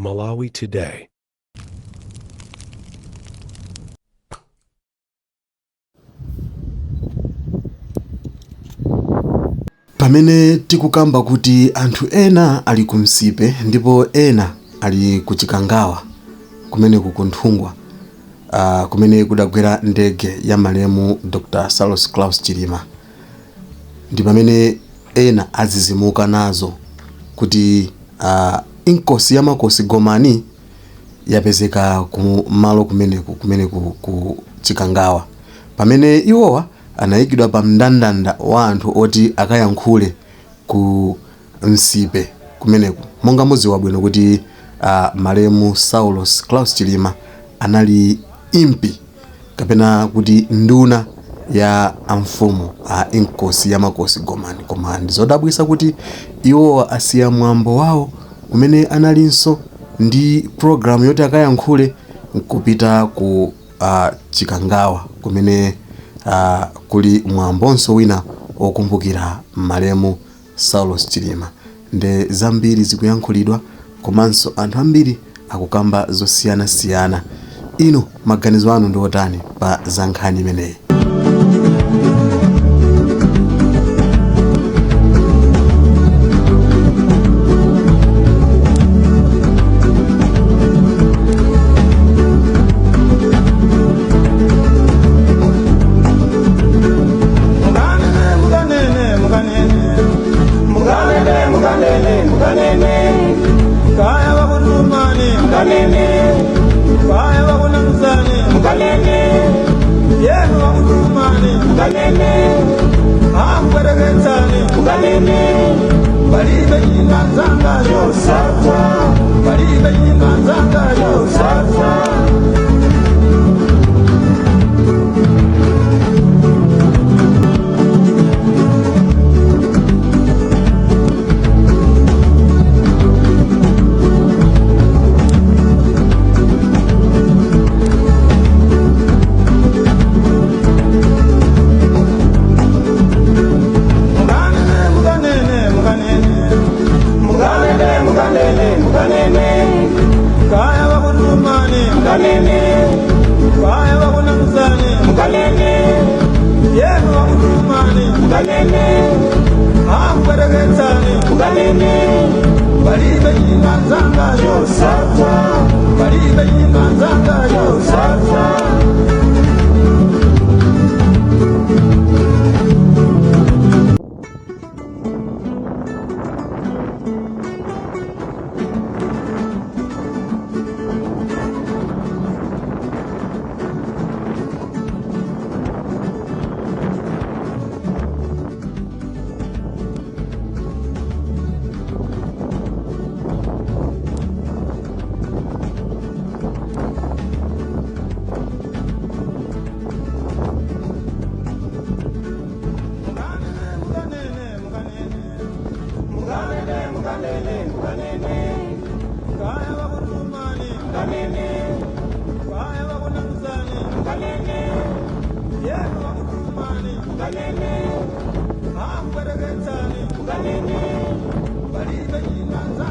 Malawi Today. Pamene tikukamba kuti anthu ena ali ku Nsipe ndipo ena ali ku Chikangawa kumeneku ku Nthungwa, kumene kudagwera ndege ya malemu Dr. Saulos Klaus Chilima, ndi pamene ena azizimuka nazo kuti Inkosi ya Makosi Gomani yapezeka ku malo kumeneku ku Chikangawa, pamene iwowa anayikidwa pa mndandanda wa anthu oti akayankhule ku Nsipe kumeneku. Monga mudziwa bwino kuti malemu Saulos Klaus Chilima anali impi kapena kuti nduna ya amfumu a Inkosi ya Makosi Gomani, koma ndizodabwisa kuti iwowa asiya mwambo wawo umene analinso ndi program yoti akayankhule nkupita ku Chikangawa kumene kuli mwambonso wina wokumbukira malemu Saulos Chilima. Nde zambiri zikuyankhulidwa komanso anthu ambiri akukamba zosiyanasiyana. Inu maganizo anu ndi otani pa za nkhani imeneyi? Mukanene, mukanene, mukanene. Mukanene, mukanene, mukanene. Kaya vakutumani, mukanene. Kaya vakunamisani, mukanene. Yenu vakutumani, mukanene. Akubwereketsani, mukanene. Palibe nyina zanga yosata. Palibe nyina zanga yosata. Mukanene, mukanene, mukanene. Mukanene, mukanene, mukanene. Kaya vakutumani, mukanene. Kaya vakunamisani, mukanene. Yenu vakutumani, mukanene. Akubwereketsani, mukanene. Palibe nyina zanga yosata. Palibe nyina zanga yosata. Mukanene, mukanene, mukanene. Mukanene, mukanene, mukanene. Kaya vakutumani, mukanene. Kaya vakunamisani, mukanene. Yenu vakutumani, mukanene. Akubwereketsani, mukanene. Palibe nyina zanga.